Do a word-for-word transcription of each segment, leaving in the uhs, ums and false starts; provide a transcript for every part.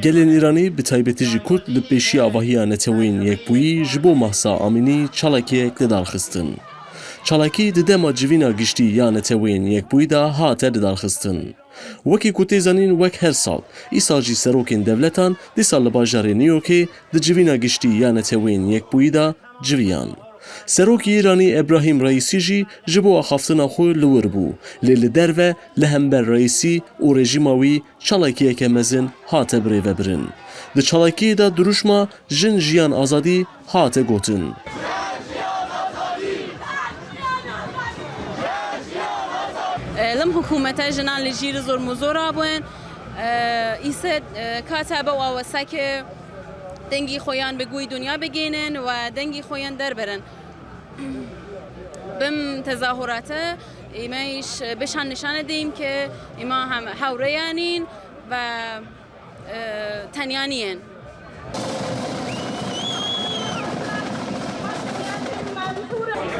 Gelên Îranî, bi taybetî jî Kurd, li pêşiya avahiya Neteweyên Yekbûyî ji bo Mahsa Amînî çalakiyek li dar xistin. Çalakî di dema civîna giştî ya Neteweyên Yekbûyî de hate lidarxistin. Wekî ku tê zanîn, wek her sal, îsal jî serokên dewletan dîsa li bajarê New Yorkê di civîna giştî ya Neteweyên Yekbûyî de civiyan. Serokê Îranî Ebrahîm Reîsî jî ji bo axaftina xwe li wir bû, lê li derve li hember Reîsî û rejîma wî çalakiyeke mezin hate birêvebirin. Di çalakiyê de dirûşma Jin, Jiyan, Azadî hate gotin. Lim hikûmete jinan li jîr zor muzora bûn. Îse kate be aweseke dengî xwe yan bi guy dinya bigênin û dengî xwe yan derbirin. Bim tezahurate, îme îş beşan nişane deyim ke îma hem hewreyanîn ve e, tenyaniyên.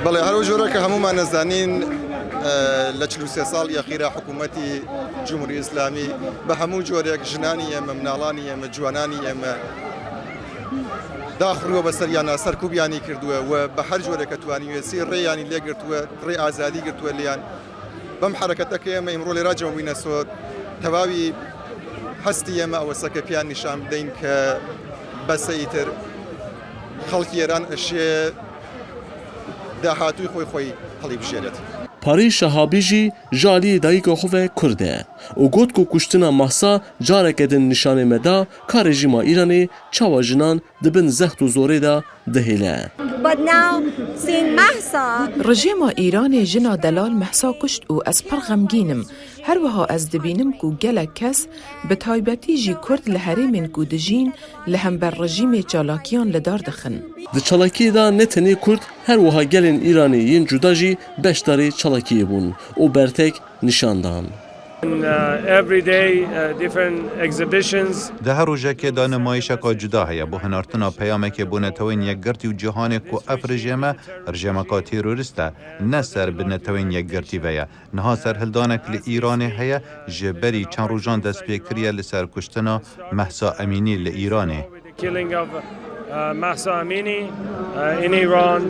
بەڵێ، هەر ئەو جۆرە کە هەموومان نەزانین، ئە، لە چل و سێ ساڵی ئەخیرا حکوومەتی جمهوری ئیسلامی بە هەموو جۆرێک ژنانی ئێمە، مناڵانی ئێمە، جوانانی ئێمە داخڕووە بەسەریانە، سەرکوبیانی کردووە و بە هەر جۆرێک کە توانیوێ سی ڕێیانی لێگرتووە، ڕێ ئازادی گرتووە لیان. بەم حرەکەتە کە ئێمە ئیمڕۆ لێرا جەمبووینە سۆ، تەواوی هەستی ئێمە ئەوەسە کە پیان نیشان بدەین کە بەسە ئیتر خەڵکی ئێران ئەشێ داهاتووی خۆی خۆی هەڵی بژێرێت. Parî Şehabî jî ji aliyê dayika xwe ve Kurd e û got ku kuştina Mahsa careke din nîşanê me da ka rejîma Îranê çawa jinan di bin zext û zorê de dihêle. But now, seeing Mahsa. Rejîma Îranê jina delal Mehsa kuşt û ez pir xemgîn im. Her wiha ez dibînim ku gelek kes, bi taybetî jî Kurd li herêmên ku dijîn, li hember rejîmê çalakiyan li dar dixin. Di çalakiyê de ne tenê Kurd, her wiha gelên Îranê yên cuda jî beşdarê çalakiyê bûn û bertek nîşan dan. In, uh, everyday, uh, different exhibitions. Di her rojekê de nimayîşeka cuda heye bo hinartina peyamekê bo Netewên Yekgirtî û cîhanê ku ev rejême, rejêmeka terorîst e, ne ser bi Netewên Yekgirtî ve ye. Niha serhildanek li Îranê heye, ji berî çend rojan dest pê kiriye li ser kuştina Mehsa Emînî li Îranê. The killing of, uh, Mahsa Amini, uh, in Iran.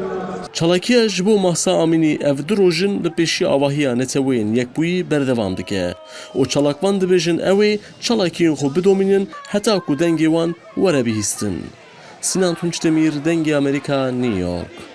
Çalakiya ji bo Mahsa Amînî ev du roj in li pêşiya avahiya Neteweyên Yekbûyî berdewam dike û çalakvan dibêjin ew ê çalakiyên xwe bidomînin heta ku dengê wan were bihîstin. Sinan Tunçdemîr, Dengê Amerîka, New York.